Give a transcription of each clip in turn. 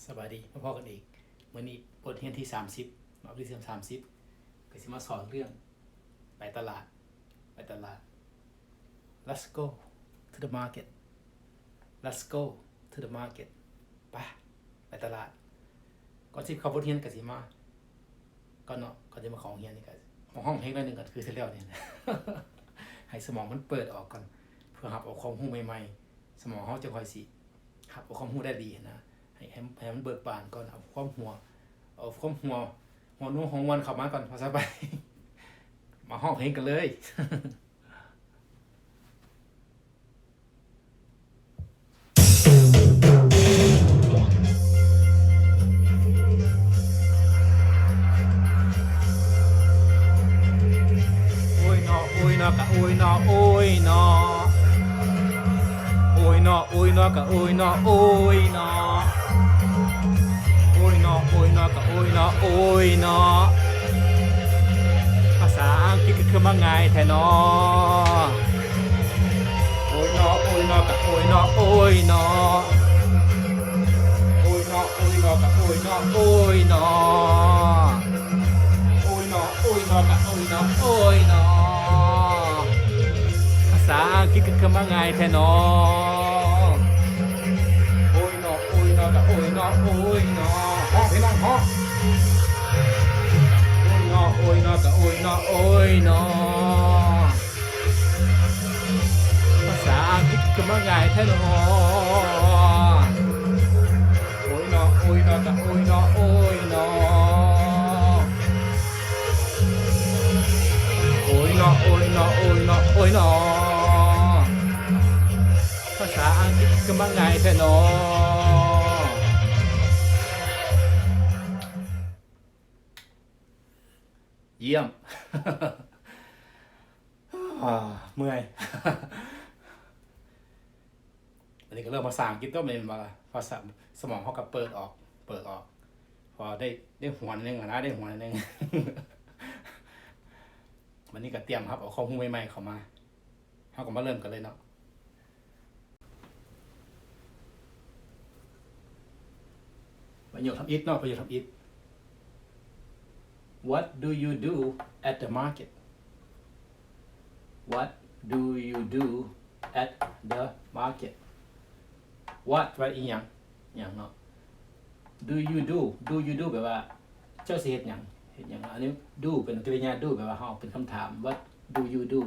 ສະບາຍດີ ມາພໍ້ກັນອີກ. ມື້ນີ້ບົດຮຽນທີສາມສິບເນາະ, ວິຊາສາມສິບ ກໍຊິມາສອນເລື່ອງໄປຕະຫຼາດ, ໄປຕະຫຼາດ. Let's go to the market. Let's go to the market. ໄປ, ໄປຕະຫຼາດ. ກ່ອນຊິເຂົ້າບົດຮຽນກໍຊິມາ ກ່ອນເນາະ, ກ່ອນຈະມາເຂົ້າໂຮງຮຽນນີ້ກໍມາຮ້ອງເພງໜ້ອຍໜຶ່ງກ່ອນ ຄືເທື່ອແລ້ວນີ້ ໃຫ້ສະໝອງມັນເປີດອອກກ່ອນ ເພື່ອຮັບເອົາຄວາມຮູ້ໃໝ່ໆ, ສະໝອງເຮົາຈັ່ງຄ່ອຍຊິຮັບເອົາຄວາມຮູ້ໄດ້ດີຫັ້ນນະ. ໃຫ້ ໃຫ້ ໃຫ້ມັນເບີກບານກ່ອນ, ເອົາຄວາມຫົວ ເອົາຄວາມຫົວ ຫົວໜູຫົວມ່ວນເຂົ້າມາກ່ອນ ພາສາໄປ. ມາຮ້ອງເພງກັນເລີຍ. ໂອ້ຍເນາະ ໂອ້ຍເນາະ ກະໂອ້ຍເນາະ ໂອ້ຍເນາະ. ໂອ້ຍເນາະ ໂອ້ຍເນາະ ກະໂອ້ຍເນາະ ໂອ້ຍເນາະ. ໂອ້ຍເນາະ ໂອ້ຍເນາະ ກະໂອ້ຍເນາະ ໂອ້ຍເນາະ. ພາສາອັງກິດຄືມາງ່າຍແທ້ເນາະ. ໂອ້ຍເນາະ ໂອ້ຍເນາະ ກະໂອ້ຍເນາະ ໂອ້ຍເນາະ. ໂອ້ຍເນາະ ໂອ້ຍເນາະ ກະໂອ້ຍເນາະ ໂອ້ຍເນາະ. ໂອ້ຍເນາະ ໂອ້ຍເນາະ ກະໂອ້ຍເນາະ ໂອ້ຍເນາະ. ພາສາອັງກິດຄືມາງ່າຍແທ້ເນາະ. ໂອ້ຍເນາະ ໂອ້ຍເນາະ ກະໂອ້ຍເນາະ ໂອ້ຍເນາະ. ຮ້ອງ ພີ່ນ້ອງ ຮ້ອງ. ໂອ້ຍເນາະ ໂອ້ຍເນາະ ກະໂອ້ຍເນາະ ໂອ້ຍເນາະ. ພາສາອັງກິດຄືມາງ່າຍແທ້ເນາະ. ໂອ້ຍເນາະ ໂອ້ຍເນາະ ກະໂອ້ຍເນາະ ໂອ້ຍເນາະ. ໂອ້ຍເນາະ ໂອ້ຍເນາະ ໂອ້ຍເນາະ ໂອ້ຍເນາະ. ພາສາອັງກິດຄືມາງ່າຍແທ້ເນາະ. ຢ້ຽມ. ອາ ເມື່ອຍ. ອັນນີ້ກໍເລີ່ມພາສາອັງກິດຕໍ່ແມ່ນບໍ່ລະ? ພາສາ ສະໝອງເຮົາກໍເປີດອອກ ເປີດອອກ ພໍໄດ້ ໄດ້ຫົວໜຶ່ງຫັ້ນນະ ໄດ້ຫົວໜຶ່ງ. ບັດນີ້ກໍຕຽມຮັບເອົາຄວາມຮູ້ໃໝ່ໆເຂົ້າມາ. ເຮົາກໍມາເລີ່ມກັນເລີຍເນາະ. ປະໂຫຍກທຳອິດເນາະ, ປະໂຫຍກທຳອິດ. What do you do at the market? What do you do at the market? What ວ່າອີ່ຫຍັງ ຫຍັງເນາະ. Do you do? Do you do ແປວ່າ ເຈົ້າຊິເຮັດຫຍັງ? ເຮັດຫຍັງ? ອັນນີ້ do ເປັນກິລິຍາ do ແປວ່າເຮົາ ເປັນຄຳຖາມ. What do you do?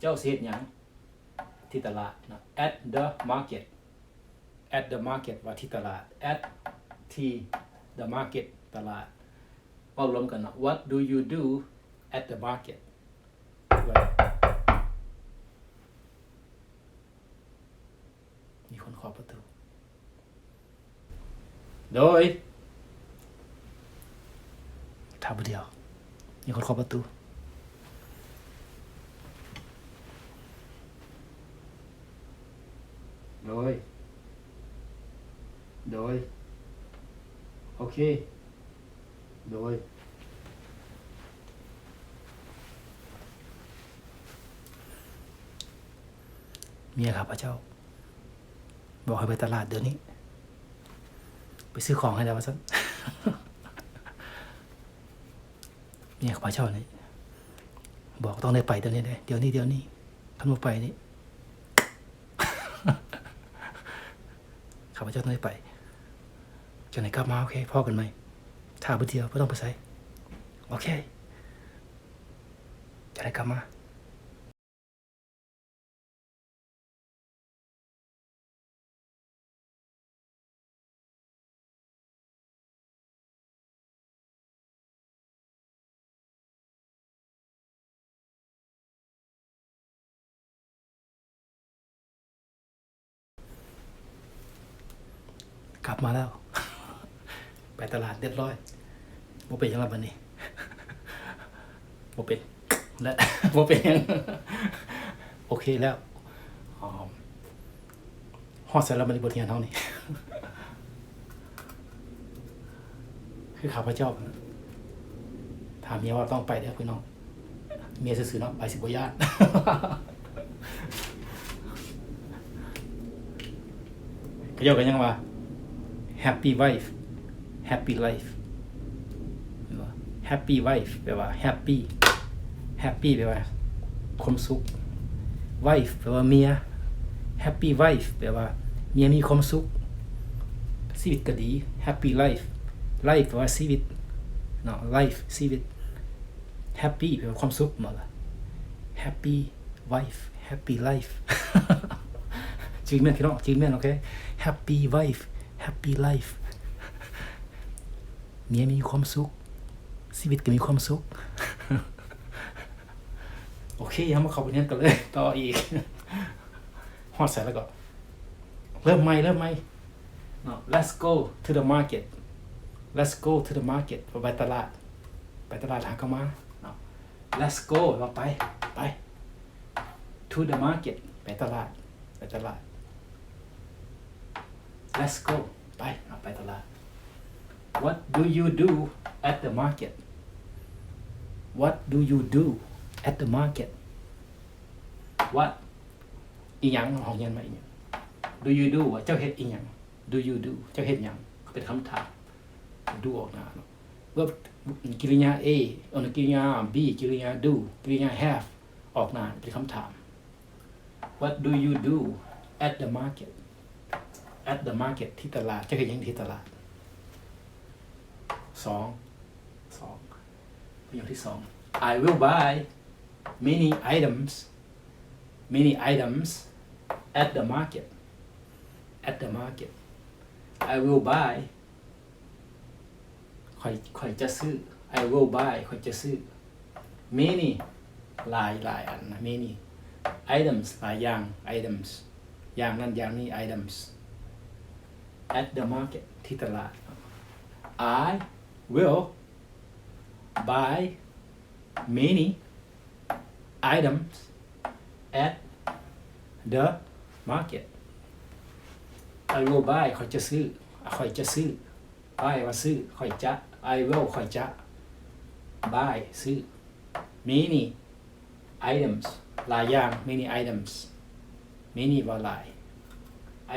ເຈົ້າຊິເຮັດຫຍັງ? ທີ່ຕະຫຼາດເນາະ. At the market. At the market ວ່າທີ່ຕະຫຼາດ. At the market ຕະຫຼາດ. ເວົ້າລວມກັນເນາະ. What do you do at the market? ມີຄົນເຄາະປະຕູ. ໂດຍ ຖ້າຜູ້ດຽວ ມີຄົນເຄາະປະຕູ. ໂດຍ ໂດຍ ໂອເຄ. ໂດຍ ເມຍຂ້າພະເຈົ້າບອກໃຫ້ໄປຕະຫຼາດດຽວນີ້ ໄປຊື້ຂອງໃຫ້ແດ່ວ່າຊັ້ນ. ເມຍຂ້າພະເຈົ້ານີ້ບອກຕ້ອງໄດ້ໄປດຽວນີ້ເດ້ ດຽວນີ້ ດຽວນີ້. ຄັນບໍ່ໄປນີ້ ຂ້າພະເຈົ້າຕ້ອງໄດ້ໄປ. ຈັ່ງໃດກັບມາ ໂອເຄ ພໍ້ກັນໃໝ່. ຖ້າຜູ້ດຽວ ບໍ່ຕ້ອງໄປໃສ. ໂອເຄ ຈັ່ງໃດກັບມາ. ກັບມາແລ້ວ ໄປຕະຫຼາດຮຽບຮ້ອຍ. ບໍ່ເປັນຫຍັງລະບັດນີ້ ບໍ່ເປັນ ແລະ ບໍ່ເປັນຫຍັງ ໂອເຄແລ້ວ. ຮອດໃສລະບັດນີ້ ບົດຮຽນເຮົານີ້? ຄືຂ້າພະເຈົ້າ ຖ້າເມຍເວົ້າຕ້ອງໄປເດີພີ່ນ້ອງ. ເມຍຊື່ໆເນາະ ໃຜຊິບໍ່ຢ້ານ. ເຂົາເຈົ້າກໍຍັງວ່າ Happy wife happy life ແມ່ນບໍ່? Happy wife ແປວ່າ happy happy ແປວ່າຄວາມສຸກ wife ແປວ່າເມຍ happy wife ແປວ່າເມຍມີຄວາມສຸກ ຊີວິດກໍດີ happy life life ແປວ່າຊີວິດເນາະ life ຊີວິດ happy ແປວ່າຄວາມສຸກ ແມ່ນບໍ່ລະ? Happy wife happy life ຈື່ແມ່ນພີ່ນ້ອງ ຈື່ແມ່ນ ໂອເຄ happy wife happy life ເມຍມີຄວາມສຸກ ຊີວິດກໍມີຄວາມສຸກ ໂອເຄ ເຮົາມາເຂົ້າບົດຮຽນກັນເລີຍ ຕໍ່ອີກ ຮອດໃສແລ້ວກໍ ເລີ່ມໃໝ່ ເລີ່ມໃໝ່ເນາະ Let's go to the market Let's go to the market ໄປຕະຫຼາດ ໄປຕະຫຼາດຫາກໍມາເນາະ Let's go ເຮົາໄປ ໄປ to the market ໄປຕະຫຼາດ ໄປຕະຫຼາດ Let's go ໄປ ເຮົາໄປຕະຫຼາດ What do you do at the market? What do you do at the market? What ອີ່ຫຍັງ? ເຮົາຮຽນມາອີ່ຫຍັງ? Do you do ວ່າເຈົ້າເຮັດອີ່ຫຍັງ? Do you do ເຈົ້າເຮັດຫຍັງ? ເປັນຄຳຖາມ do ອອກໜ້າເນາະ verb ກິລິຍາ A ເອີ ກິລິຍາ B ກິລິຍາ do ກິລິຍາ have ອອກໜ້າເປັນຄຳຖາມ What do you do at the market? At the market ທີ່ຕະຫຼາດ ເຈົ້າເຮັດຫຍັງທີ່ຕະຫຼາດ? ສອງ ສອງ ປະໂຫຍກທີສອງ I will buy many items many items at the market at the market I will buy ຂ້ອຍ ຂ້ອຍຈະຊື້ I will buy ຂ້ອຍຈະຊື້ many ຫຼາຍ ຫຼາຍອັນນະ many items ຫຼາຍຢ່າງ items ຢ່າງນັ້ນຢ່າງນີ້ items at the market ທີ່ຕະຫຼາດ I will buy many items at the market I will buy ຂ້ອຍຈະຊື້ ຂ້ອຍຈະຊື້ buy ວ່າຊື້ ຂ້ອຍຈະ I will ຂ້ອຍຈະ buy ຊື້ many items ຫຼາຍຢ່າງ many items many ວ່າຫຼາຍ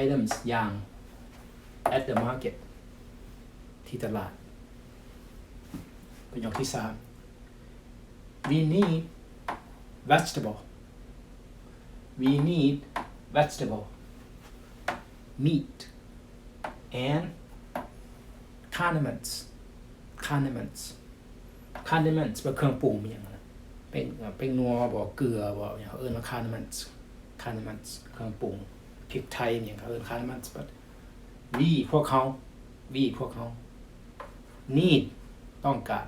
items ຢ່າງ at the market ທີ່ຕະຫຼາດ ປະໂຫຍກທີສາມ We need vegetable We need vegetable meat and condiments condiments condiments ແປວ່າເຄື່ອງປຸງ ມີຫຍັງນະ ແປ້ງ ແປ້ງນົວບໍ ເກືອບໍ ຫຍັງ ເຂົາເອີ້ນວ່າ condiments condiments ເຄື່ອງປຸງ ພິກໄທ ມີຫຍັງ ເຂົາເອີ້ນ condiments but we ພວກເຮົາ we ພວກເຮົາ need ຕ້ອງການ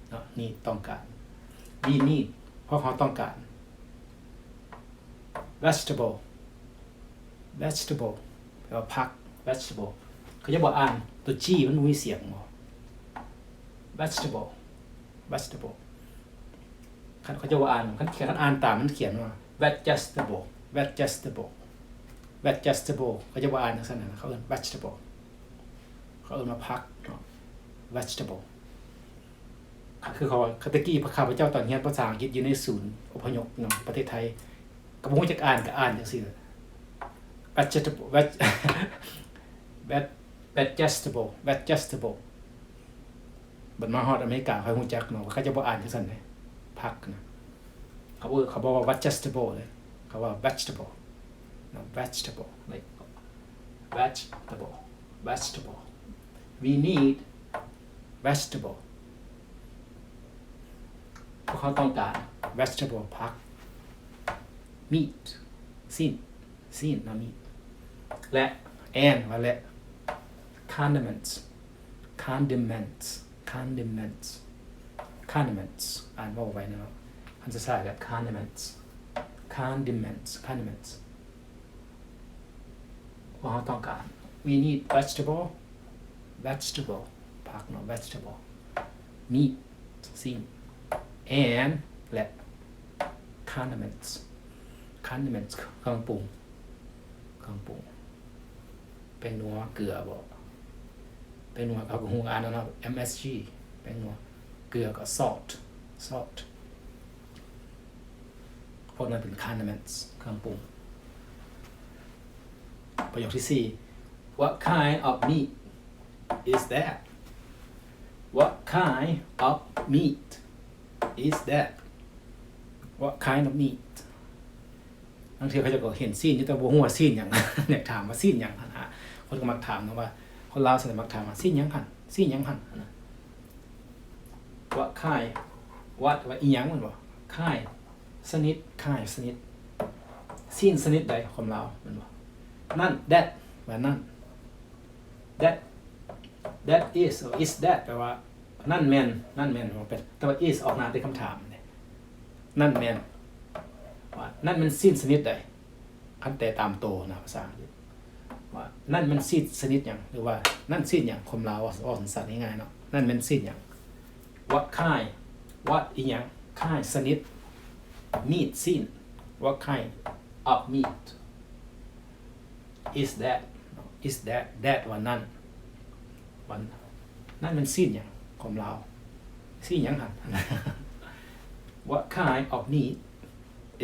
ເນາະ need ຕ້ອງການ we need ພວກເຮົາຕ້ອງການ vegetable vegetable ແປວ່າຜັກ vegetable ເຂົາເຈົ້າບໍ່ອ່ານຕົວ G ມັນບໍ່ມີສຽງບໍ vegetable vegetable ຄັນເຂົາເຈົ້າບໍ່ອ່ານ ຄັນ ຄັນອ່ານຕາມມັນຂຽນວ່າ vegetable vegetable vegetable ເຂົາເຈົ້າບໍ່ອ່ານຈັ່ງຊັ້ນນະ ເຂົາເອີ້ນ vegetable ເຂົາເອີ້ນວ່າຜັກເນາະ vegetable ຄືເຂົາ ແຕ່ກີ້ຂ້າພະເຈົ້າຕອນຮຽນພາສາອັງກິດຢູ່ໃນສູນອົບພະຍົບເນາະ ປະເທດໄທ ກໍບໍ່ຮູ້ຈັກອ່ານ ກໍອ່ານຈັ່ງຊີ້ແຫຼະ vegetable veg veg vegetable vegetable ບັດມາຮອດອາເມລິກາ ຂ້ອຍຮູ້ຈັກເນາະ ວ່າເຂົາເຈົ້າບໍ່ອ່ານຈັ່ງຊັ້ນເດ້ ຜັກນະ ເຂົາບໍ່ ເຂົາບໍ່ວ່າ vegetable ເດ້ ເຂົາວ່າ vegetable ເນາະ vegetable like vegetable vegetable we need vegetable ພວກເຮົາຕ້ອງການ vegetable ຜັກ meat ຊີ້ນ ຊີ້ນເນາະ meat ແລະ and ວ່າແລະ condiments condiments condiments condiments ອ່ານເວົ້າໄວເນາະ ຄັນຊ້າໆ ແບບ condiments condiments condiments ພວກເຮົາຕ້ອງການ we need vegetable vegetable ຜັກເນາະ vegetable meat ຊີ້ນ and ແລະ condiments condiments ເຄື່ອງປຸງ ເຄື່ອງປຸງ ແປ້ງນົວ ເກືອບໍ ແປ້ງນົວເຮົາກໍຮູ້ອ່ານແລ້ວເນາະ MSG ແປ້ງນົວ ເກືອກໍ salt salt ພວກນັ້ນເປັນ condiments ເຄື່ອງປຸງ ປະໂຫຍກທີສີ່ What kind of meat is that? kind of meat is that? What kind of meat? ລາງເທື່ອເຂົາເຈົ້າກໍເຫັນຊີ້ນຢູ່ ແຕ່ບໍ່ຮູ້ວ່າຊີ້ນຫຍັງ ຢາກຖາມວ່າຊີ້ນຫຍັງຫັ້ນນະ. ຄົນກໍມັກຖາມເນາະ ວ່າຄົນລາວສ່ວນໃຫຍ່ມັກຖາມວ່າຊີ້ນຫຍັງຫັ້ນ ຊີ້ນຫຍັງຫັ້ນນະ. What kind? What ວ່າອີ່ຫຍັງແມ່ນບໍ່? Kind ຊະນິດ kind ຊະນິດ ຊີ້ນຊະນິດໃດ ຄວາມລາວແມ່ນບໍ່? ນັ້ນ that ວ່ານັ້ນ that that is or is that ແປວ່ານັ້ນແມ່ນ ນັ້ນແມ່ນ ແຕ່ວ່າ is ອອກໜ້າເປັນຄຳຖາມເດ້. ນັ້ນແມ່ນ ວ່ານັ້ນແມ່ນຊີ້ນຊະນິດໃດ ຄັນແປຕາມໂຕນະ ພາສາອັງກິດ ວ່ານັ້ນແມ່ນຊີ້ນຊະນິດຫຍັງ ຫຼືວ່ານັ້ນຊີ້ນຫຍັງ ຄວາມລາວເວົ້າ ເວົ້າສັ້ນໆ ງ່າຍໆ ເນາະ ນັ້ນແມ່ນຊີ້ນຫຍັງ. What kind? What ອີ່ຫຍັງ? Kind ຊະນິດ meat ຊີ້ນ. What kind of meat is that? Is that? That ວ່ານັ້ນ ວ່ານັ້ນແມ່ນຊີ້ນຫຍັງ ຄວາມລາວ ຊີ້ນຫຍັງຫັ້ນ? What kind of meat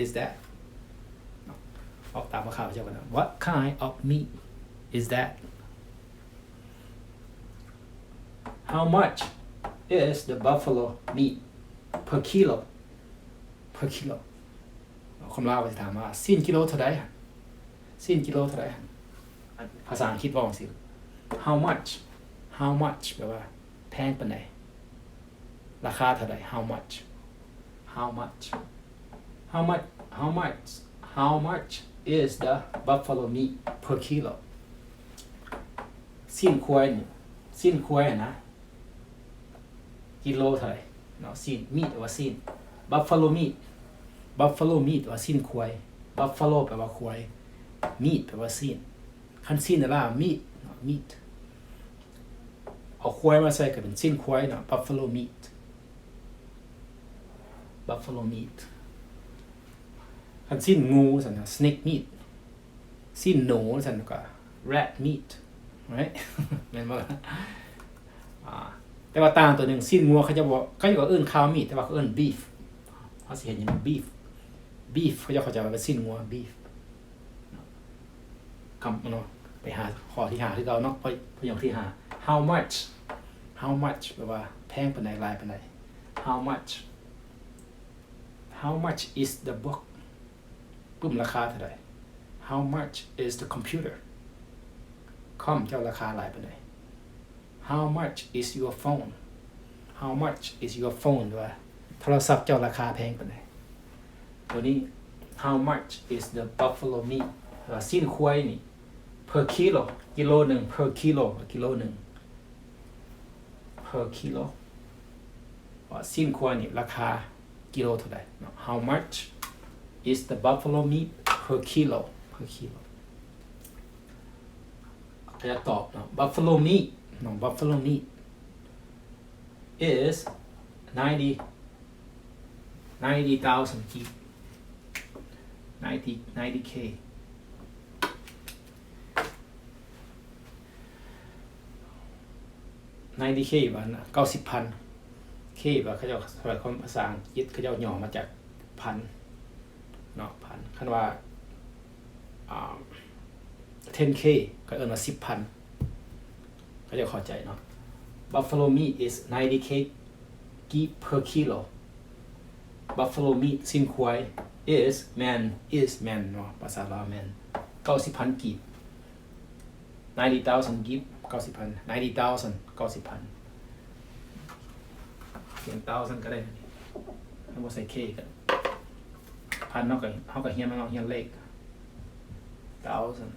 is that? ເວົ້າຕາມພາສາເຂົາເຈົ້າກັນນະ What kind of meat is that? How much is the buffalo meat per kilo? Per kilo. ຄວາມລາວກໍຊິຖາມວ່າ ຊີ້ນກິໂລເທົ່າໃດ? ຊີ້ນກິໂລເທົ່າໃດ? ອັນ ພາສາອັງກິດເວົ້າຈັ່ງຊີ້ How much? How much ແປວ່າແພງປານໃດ? ລາຄາເທົ່າໃດ? How much? How much? How much? How much? How much is the buffalo meat per kilo? ຊີ້ນຄວາຍນີ້ ຊີ້ນຄວາຍຫັ້ນນະ ກິໂລເທົ່າໃດເນາະ? ຊີ້ນ meat ແປວ່າຊີ້ນ buffalo meat buffalo meat ວ່າຊີ້ນຄວາຍ buffalo ແປວ່າຄວາຍ meat ແປວ່າຊີ້ນ. ຄັນຊີ້ນລາວ meat ເນາະ meat ເອົາຄວາຍມາໃສ່ກໍເປັນຊີ້ນຄວາຍເນາະ buffalo meat buffalo meat. ຄັນຊີ້ນງູຊັ້ນນະ snake meat. ຊີ້ນໜູຊັ້ນກໍ rat meat. ແມ່ນບໍ່ລະ? ອ່າ ແຕ່ວ່າຕ່າງຕົວໜຶ່ງ ຊີ້ນງົວເຂົາເຈົ້າບໍ່ ເຂົາເຈົ້າກໍເອີ້ນ cow meat ແຕ່ວ່າເຂົາເອີ້ນ beef. ເຮົາຊິເຮັດຫຍັງ beef beef ເຂົາເຈົ້າເຂົ້າໃຈວ່າເປັນຊີ້ນງົວ beef. ຄຳເນາະ ໄປຫາຂໍ້ທີຫ້າຄືເກົ່າເນາະ ປະໂຫຍກທີຫ້າ How much? How much ແປວ່າແພງປານໃດ ຫຼາຍປານໃດ? How much? How much is the book? ປຶ້ມ ລາຄາເທົ່າໃດ? How much is the computer? ຄອມເຈົ້າລາຄາຫຼາຍປານໃດ? How much is your phone? How much is your phone? ຫຼືວ່າໂທລະສັບເຈົ້າລາຄາແພງປານໃດ? ຕົວນີ້ How much is the buffalo meat? ຫຼືວ່າຊີ້ນຄວາຍນີ້ per kilo ກິໂລໜຶ່ງ per kilo ກິໂລໜຶ່ງ per kilo ວ່າຊີ້ນຄວາຍນີ້ລາຄາກິໂລເທົ່າໃດເນາະ? How much is the buffalo meat per kilo? Per kilo. ເຂົາຈະຕອບເນາະ Buffalo meat ເນາະ Buffalo meat is ninety ninety thousand ກີບ ninety ninety K ninety K ວ່າເກົ້າສິບພັນ K ວ່າເຂົາເຈົ້າ ສະໄໝກ່ອນພາສາອັງກິດເຂົາເຈົ້າຫຍໍ້ມາຈາກພັນເນາະ ພັນ ຄັນວ່າ ອ່າ ten K ກໍເອີ້ນວ່າສິບພັນ ເຂົາເຈົ້າເຂົ້າໃຈເນາະ Buffalo meat is ninety K ກີບ per kilo. Buffalo meat ຊີ້ນຄວາຍ is ແມ່ນ is ແມ່ນເນາະ ພາສາລາວແມ່ນເກົ້າສິບພັນກີບ ninety thousand ກີບ ເກົ້າສິບພັນ ninety thousand ເກົ້າສິບພັນ ຂຽນ thousand ກໍໄດ້ ເຮົາບໍ່ໃສ່ K ກໍໄດ້ ພັນ ເຮົາກໍ ເຮົາກໍຮຽນມາເນາະ ຮຽນເລກ thousand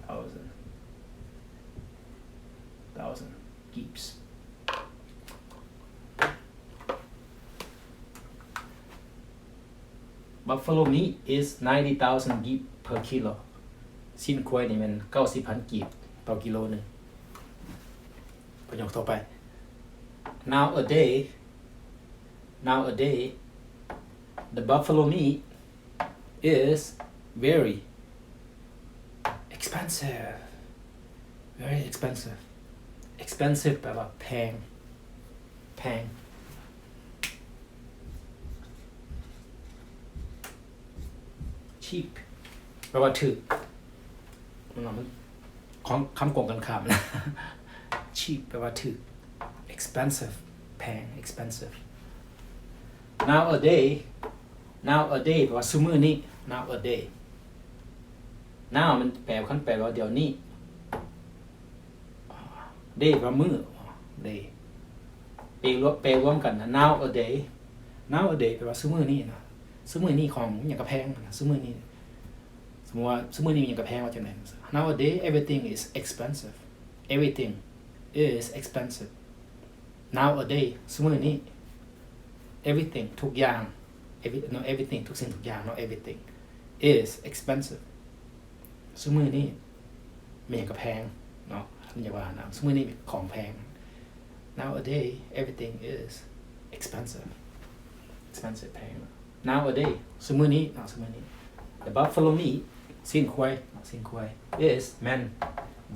thousand thousand ກີບ Buffalo meat is ninety thousand ກີບ per kilo. ຊີ້ນຄວາຍນີ້ແມ່ນເກົ້າສິບພັນກີບຕໍ່ກິໂລໜຶ່ງ. ປະໂຫຍກຕໍ່ໄປ. Nowadays, nowadays, the buffalo meat is very expensive. Very expensive. Expensive ແປວ່າແພງ ແພງ. Cheap ແປວ່າຖືກ ມັນ ມັນ ຂອງ ຄຳກົງກັນຂ້າມນະ. Cheap ແປວ່າຖືກ. expensive ແພງ expensive. Nowadays, nowadays ແປວ່າຊຸມື້ນີ້. Nowadays, now ມັນແປ ຄັນແປວ່າດຽວນີ້, day ແປວ່າມື້ day ແປລວມ ແປລວມກັນນະ. Nowadays, nowadays ແປວ່າຊຸມື້ນີ້ນະ. ຊຸມື້ນີ້ຂອງຫຍັງກະແພງນະ ຊຸມື້ນີ້. ສົມມຸດວ່າຊຸມື້ນີ້ຫຍັງກະແພງ ວ່າຈັ່ງໃດ? Nowadays everything is expensive. Everything is expensive. Nowadays ຊຸມື້ນີ້ everything ທຸກຢ່າງ every no everything ທຸກສິ່ງທຸກຢ່າງເນາະ everything is expensive. ຊຸມື້ນີ້ແມ່ນຫຍັງກະແພງເນາະ ເພິ່ນຢາກວ່ານະ ຊຸມື້ນີ້ຂອງແພງ. Nowadays everything is expensive. Expensive ແພງ. Nowadays ຊຸມື້ນີ້ເນາະ ຊຸມື້ນີ້ the buffalo meat ຊີ້ນຄວາຍເນາະ ຊີ້ນຄວາຍ is ແມ່ນ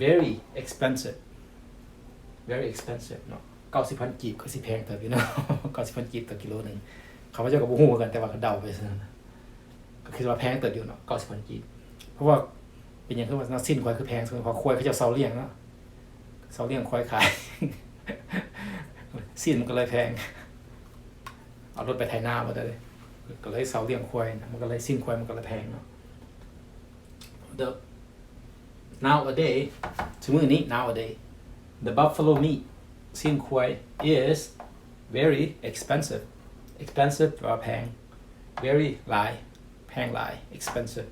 very expensive. Very expensive ເນາະ. ເກົ້າສິບພັນກີບ ກໍຊິແພງເຕີບຢູ່ເນາະ ເກົ້າສິບພັນກີບຕໍ່ກິໂລໜຶ່ງ. ຂ້າພະເຈົ້າກໍບໍ່ຮູ້ຄືກັນ ແຕ່ວ່າກໍເດົາໄປຊັ້ນນະ ກໍຄິດວ່າແພງເຕີບຢູ່ເນາະ ເກົ້າສິບພັນກີບ. ເພາະວ່າເປັນຫຍັງຄືວ່າຊີ້ນຄວາຍຄືແພງ? ເພາະຄວາຍເຂົາເຈົ້າເຊົາລ້ຽງເນາະ ເຊົາລ້ຽງຄວາຍຂາຍ ຊີ້ນມັນກໍເລີຍແພງ. ເອົາລົດໄປໄຖນາໝົດເລີຍ ກໍເລີຍເຊົາລ້ຽງຄວາຍນະ ມັນກໍເລີຍ ຊີ້ນຄວາຍມັນກໍເລີຍແພງເນາະ. The nowadays ຊຸມື້ນີ້ nowadays the buffalo meat ຊີ້ນຄວາຍ is very expensive. Expensive ແປວ່າແພງ very ຫຼາຍ ແພງຫຼາຍ expensive.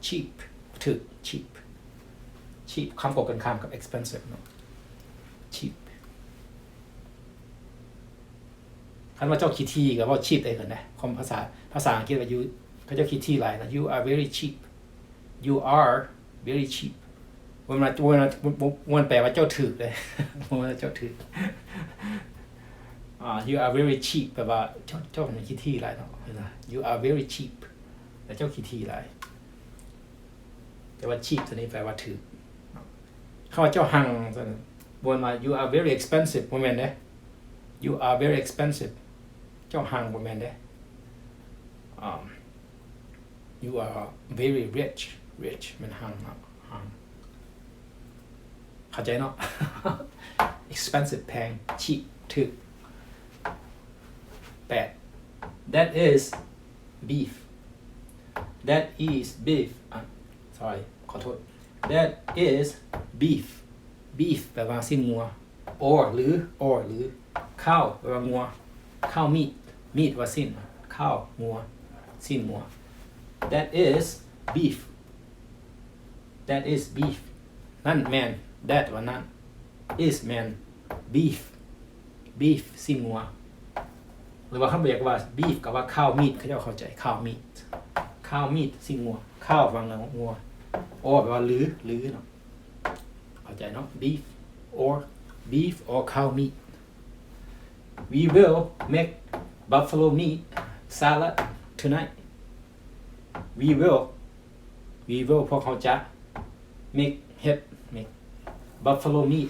Cheap ຖືກ cheap. Cheap ຄຳກົງກັນຂ້າມກັບ expensive ເນາະ cheap. ຄັນວ່າເຈົ້າຂີ້ຖີ່ກໍເວົ້າ cheap ໄດ້ຄືກັນນະ. ຄວາມພາສາ ພາສາອັງກິດວ່າ you ເຂົາເຈົ້າຂີ້ຖີ່ຫຼາຍນະ you are very cheap. You are very cheap. ບໍ່ແມ່ນວ່າ ບໍ່ແມ່ນວ່າ ບໍ່ແມ່ນແປວ່າເຈົ້າຖືກເດ້ ບໍ່ແມ່ນວ່າເຈົ້າຖືກ. ອ່າ you are very cheap ແປວ່າເຈົ້າ ເຈົ້າຂີ້ຖີ່ຫຼາຍເນາະ you are very cheap ແລະ ເຈົ້າຂີ້ຖີ່ຫຼາຍ. ແຕ່ວ່າ cheap ຕົວນີ້ແປວ່າຖືກເນາະ. ຄຳວ່າເຈົ້າຮັ່ງຊັ້ນ ບໍ່ແມ່ນວ່າ you are very expensive ບໍ່ແມ່ນເດ້. You are very expensive ເຈົ້າຮັ່ງ ບໍ່ແມ່ນເດ້. ອ່າ you are very rich. Rich ແມ່ນຮັ່ງເນາະ ຮັ່ງ. ເຂົ້າໃຈເນາະ. Expensive ແພງ cheap ຖືກ. ແປດ That is beef. That is beef. ອ່າ sorry ຂໍໂທດ. That is beef. Beef ແປວ່າຊີ້ນງົວ or ຫຼື or ຫຼື. Cow ແປວ່າງົວ. Cow meat. Meat ວ່າຊີ້ນ. Cow ງົວ. ຊີ້ນງົວ. That is beef. That is beef. ນັ້ນແມ່ນ. That ວ່ານັ້ນ. Is ແມ່ນ. Beef. Beef ຊີ້ນງົວ. ຫຼືວ່າຄັນບໍ່ຢາກວ່າ beef ກໍວ່າ cow meat ເຂົາເຈົ້າເຂົ້າໃຈ cow meat. Cow meat ຊີ້ນງົວ. Cow ວ່າງົວ. Or ແປວ່າ ຫຼື ຫຼືເນາະ. ເຂົ້າໃຈເນາະ. Beef or beef or cow meat. We will make buffalo meat salad tonight. We will. We will ພວກເຮົາຈະ make ເຮັດ make buffalo meat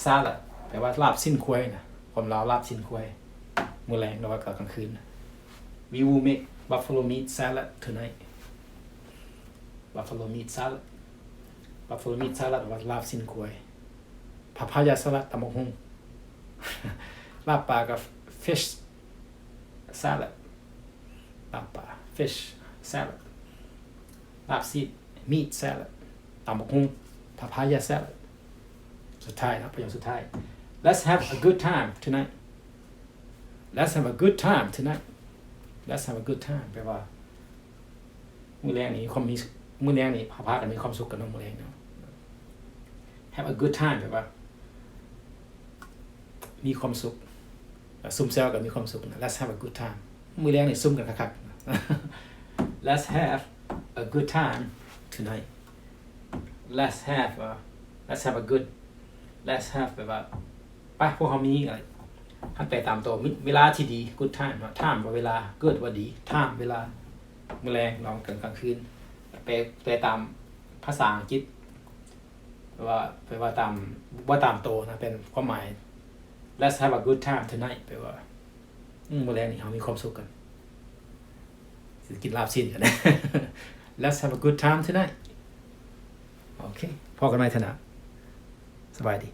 salad ແປວ່າລາບຊີ້ນຄວາຍນະ. ຄວາມລາວ ລາບຊີ້ນຄວາຍ. ມື້ແລງ ຫຼືວ່າກາງຄືນ. We will make buffalo meat salad tonight. Buffalo meat salad. Buffalo meat salad ວ່າລາບຊີ້ນຄວາຍ. Papaya salad ຕຳບັກຫຸ່ງ. ລາບປາກັບ fish salad. ລາບປາ fish salad. ລາບຊີ້ນ meat salad. ຕຳບັກຫຸ່ງ papaya salad. ສຸດທ້າຍເນາະ ປະໂຫຍກສຸດທ້າຍ. Let's have a good time tonight. Let's have a good time tonight. Let's have a good time ແປວ່າ ມື້ແລງນີ້ມີຄວາມ ມີ ມື້ແລງນີ້ພາ ພາກັນມີຄວາມສຸກກັນເນາະ ມື້ແລງເນາະ. Have a good time ແປວ່າ ມີຄວາມສຸກ ແລະ ຊຸມແຊວກັນມີຄວາມສຸກນະ. Let's have a good time. ມື້ແລງນີ້ຊຸມກັນຄັກໆ. Let's have a good time tonight. Let's have a, let's have a good, let's have ແປວ່າ ໄປ ພວກເຮົາມີ ຄັນແປຕາມໂຕ ມີເວລາທີ່ດີ good time ເນາະ. Time ວ່າເວລາ good ວ່າດີ time ເວລາ ມື້ແລງ ນອນກາງ ກາງຄືນ. ແປ ແປຕາມພາສາອັງກິດ ແປວ່າ ແປວ່າຕາມ ບໍ່ຕາມໂຕນະ ເປັນຄວາມໝາຍ Let's have a good time tonight ແປວ່າ ອືມ ມື້ແລງນີ້ເຮົາມີຄວາມສຸກກັນ ຊິກິນລາບຊີ້ນກັນ. Let's have a good time tonight. ໂອເຄ ພໍ້ກັນໃໝ່ເທື່ອໜ້າ. ສະບາຍດີ.